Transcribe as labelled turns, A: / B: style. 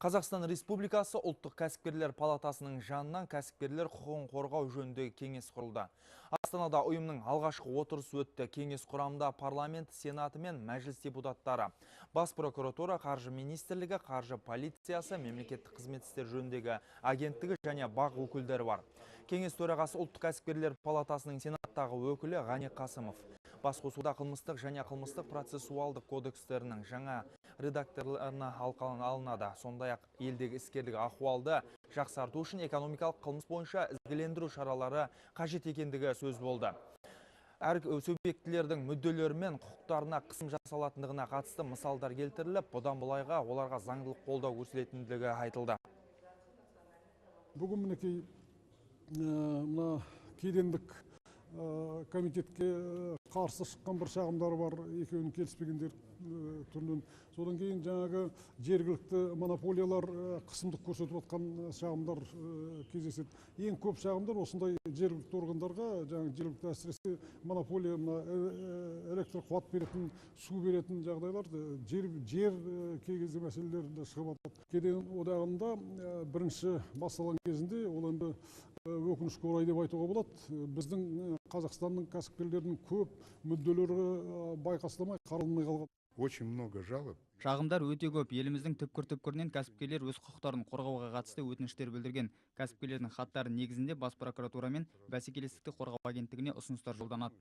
A: Қазақстан Республикасы Ұлттық кәсіпкерлер палатасының жанынан кәсіпкерлер құқығын қорғау жөніндегі кеңес құрылды. Астанада ұйымның алғашқы отырысы өтті. Кеңес құрамында парламент, сенаты мен мәжіліс депутаттары, Бас прокуратура, Қаржы министрлігі, қаржы полициясы, мемлекеттік қызмет істері жөніндегі агенттігі және БАҚ өкілдері бар. Кеңес төрағасы — Ұлттық кәсіпкерлер палатасының сенаттағы өкілі Ғани Қасымов. Басқосуда қылмыстық және қылмыстық процессуалдық кодекстерінің жаңа редакцияларына алынады. Сондай-ақ елдегі іскерлік ахуалды жақсарту үшін экономикалық қылмыс бойынша ізгілендіру шаралары қажет екендігі сөз болды. Әр субъектілердің мүдделері мен құқықтарына қысым жасалатындығына қатысты мысалдар келтіріліп, бұдан былайға оларға заңдылық қолдау көрсетілетіндігі айтылды.
B: Бүгін, мінекей, мына кедендік комитетке қарсы шыққан бір шағымдар бар, екеуінің келіспегендер түрінен. Содан кейін жаңағы жергілікті монополиялар қысымдық көрсетіп жатқан шағымдар кездеседі. Ең көп шағымдар осындай жергілікті органдарға, жаңағы жергілікті, әсіресе монополия, мына электр қуат беретін, су беретін жағдайлар, жер кей кезде мәселелер де шығып жатады. Кеден одағында бірінші басталған кезінде ол енді, өкінішке орай деп айтуға болады, біздің Қазақстанның кәсіпкерлерінің көп мүдделері байқастырмай, қаралмай қалған.
C: Очень много жалоб.
D: Шағымдар өте көп. Еліміздің түкпір-түкпірінен кәсіпкерлер өз құқықтарын қорғауға қатысты өтініштер білдірген. Кәсіпкерлердің хаттары негізінде Бас прокуратура мен Бәсекелестікті қорғау агенттігіне ұсыныстар жолданады.